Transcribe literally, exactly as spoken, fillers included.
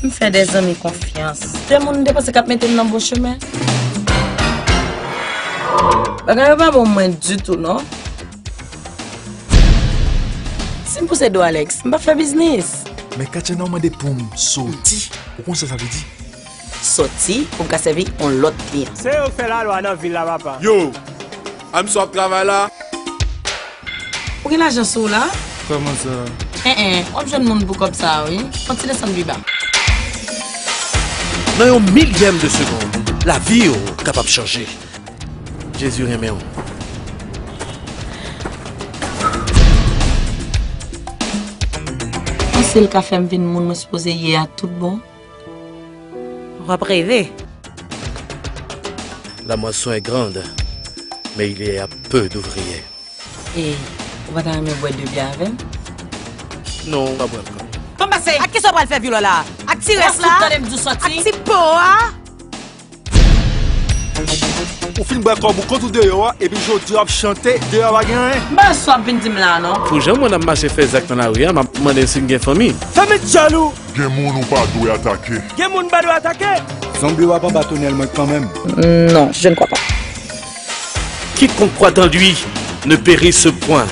M fè de zanmi konfyans. De moun m te panse k ap mete m nan bon chemen. Bagay yo pa bon mwen ditou non. Si m pouse do Alex, m p ap fè biznis. Men Katiana w mande pou m soti. Ou konn sa sa vle di? Soti pou m ka sèvi yon lòt kliyan. Se yo k fè lalwa nan vil la papa. Yo, Amso ap travay la. Ou gen lajan sou w la? Kòman sa? En en, w ap jwenn moun pou kòb sa a wi. Fon ti desann pi ba. Nan yon milyèm de segonn, lavi w kapab chanje. Jezi renmen w. Panse l ka fè m vin moun mwen sipoze ye a tout bon? W ap reve. La moisson est grande, mais il y a peu d'ouvriers. E ou pa ta renmen bwè de byè avè m? Non, m pa bwè l kanmenm. Kòmanse! Ak kisa w pral fè vyolò la? Ak ti rès la? Ak ti po a? Ou fin bwè kòb ou kont ou deyò a, epi jodi a w ap chante, deyò a pa gen anyen. M pa sou ap vin di m la non. Pou jan mwen ap mache fè zak nan lari a, m ap mande si m gen fanmi. Fèmen djèl ou! Gen moun ou pa dwe atake. Gen moun m pa dwe atake. Zonbi w ap anba tonèl mwen kanmenm. Non, je ne crois pas. Quiconque croit en lui ne périsse point.